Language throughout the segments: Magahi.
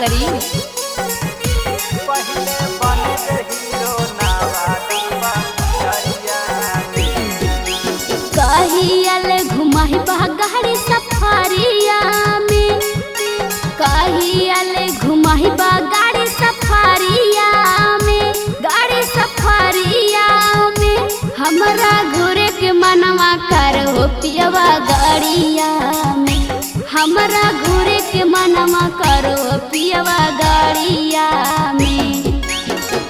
शरीर। पहिले बने दे हीरो नवादा बजरिया में। कहियल घुमाही बा गाड़ी सफारिया में, कहियल घुमाही बा गाड़ी सफारिया में, गाड़ी सफारिया में। हमरा घूरे के मनवा करो पियवा गाड़िया में, हमरा घूरे के मनवा करो पियवा गाड़िया में।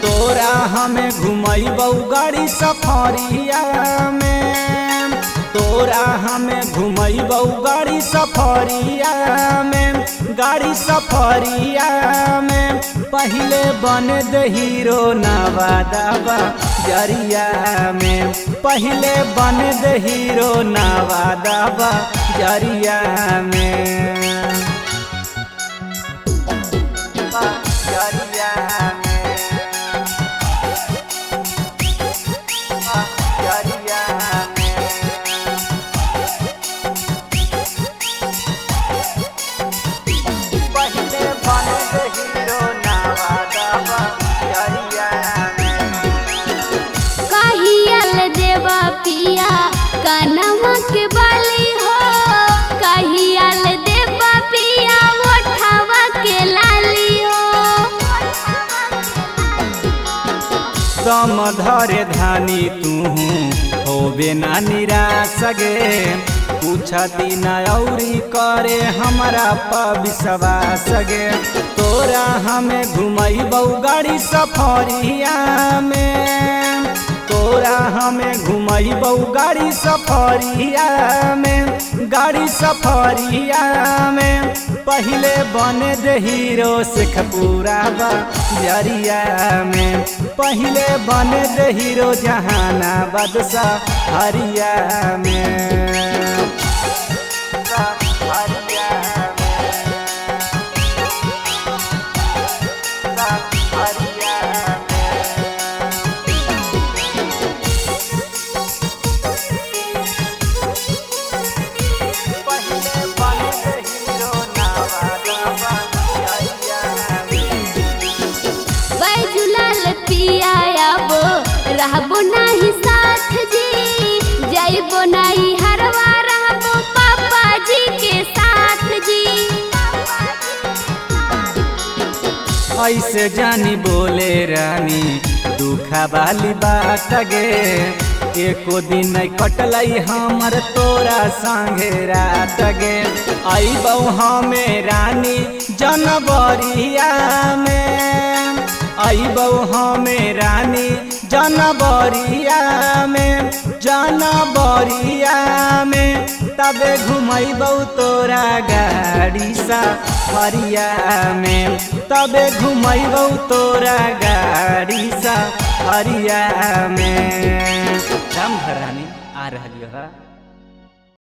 तोरा हमें घुमैबौ गाड़ी सफरिया में, तोरा हमें घुमैबौ गाड़ी सफरिया में, गाड़ी सफरिया में। पहिले बने दे हीरो नवादा बजरिया में, पहिले बने दे हीरो नवादा बजरिया में। बजरिया में, बजरिया में। पहिले बने दे हीरो नवादा बजरिया में। कहियल देवा पिया कनवा के बाली हो, कहियल देवा पिया ओठवा के लाली हो। समधर धानी तू होबे ना निराश गे, कुछ दिन औरी करे हमरा पर विश्वास गे। तोरा हमें घुमैबौ गाड़ी सफरिया में, तोरा हमें घुमैबौ गाड़ी सफरिया में, गाड़ी सफरिया में। पहिले बने दे हीरो शेखपुरा बजरिया में, पहिले बने दे हीरो जहानाबाद सहरिया में। सहरिया में, सहरिया में। पहिले बने दे हीरो नवादा बजरिया में। बैजुलाल पिया आबो रहबो नाही साथ जी, जाइबो नाही हरवा रहबो पापा जी के साथ जी। ऐसे जानी बोले रानी दुखा वाली बात गे, एको दिन नहीं कटलई हमर तोरा संगे रात गे। अइबौ हमें रानी जनवरिया में, अइबौ हमें रानी जनवरिया में, जनवरिया में। तबे घुमैबौ तोरा गाड़ी सफरिया में, तबे घुमैबौ तोरा गाड़ी सफरिया में। राम रानी आ रहलियो है।